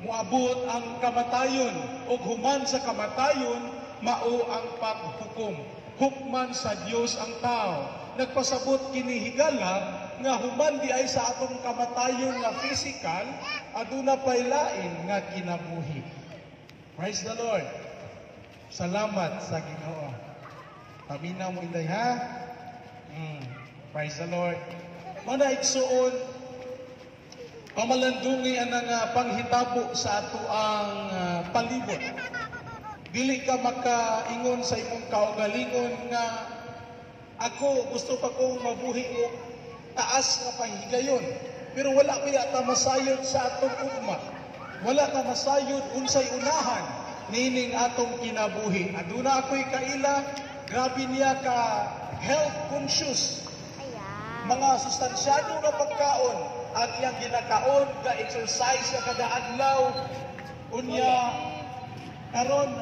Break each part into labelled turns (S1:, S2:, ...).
S1: Moabot ang kamatayon ug human sa kamatayon mao ang paghukom. Hukman sa Dios ang tao. Nagpasabot kini, higala, nga human di ay sa atong kamatayon nga physical, aduna pay lain nga kinabuhi. Praise the Lord. Salamat sa Ginoo. Paminaw mo, inday, ha? Praise the Lord. Mana, igsuon, pamalandungi ang nga panghitabo sa ato ang palibot. Dili ka makaingon sa imong kaugalingon nga ako gusto pa kong mabuhi og taas nga panghigayon. Pero wala pa ta masayod sa atong ugma. Wala ka masayod unsay unahan nining atong kinabuhi. Aduna ako'y kaila, grabe niya ka health conscious. Mga sustansyado nga pagkaon ang iyang ginakaon, ga exercise ka kada adlaw. Unya karon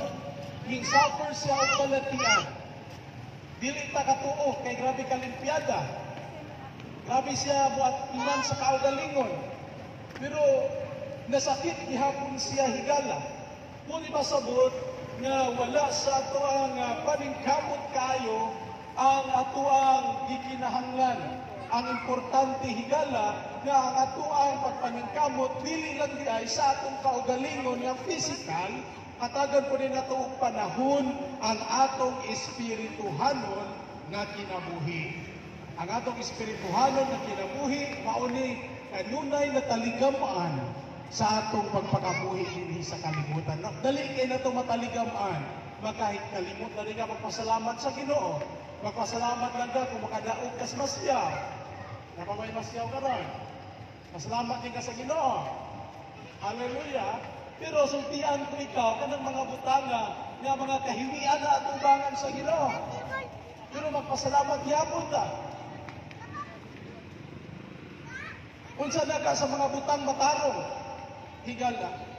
S1: ning suffer siya og balatian. Dili ta katuo kay grabe ka limpiada. Grabe siya buat iman sa kaugalingon. Pero nasakit gihapon siya, higala. Kung pasabot nga wala sa ato ang paningkamot kayo ang ato ang gikinahanglan. Ang importante, higala, nga ang ato ang pagpaningkamot dili lang di ay sa atong kaugalingon nga physical, hatagan po din nato og panahon ang atong espirituhanon nga kinabuhi. Ang atong espirituhanon nga kinabuhi mao ni kanunay na taligamaan sa atong pagpakabuhi dinhi sa kalibutan. No, dali kay nato mataligamaan. Makahit kalimot na rin ka magpasalamat sa Ginoo. Magpasalamat lang ka kung makadaog kas masyaw. Napamay masyaw karon. Pasalamat din ka sa Ginoo. Hallelujah. Pero sultian ko ikaw kanang mga butanga nga mga kahiwian na atubangan sa Ginoo. Pero magpasalamat gyapon ta. Unsa na ka sa mga butang matarong? Higala.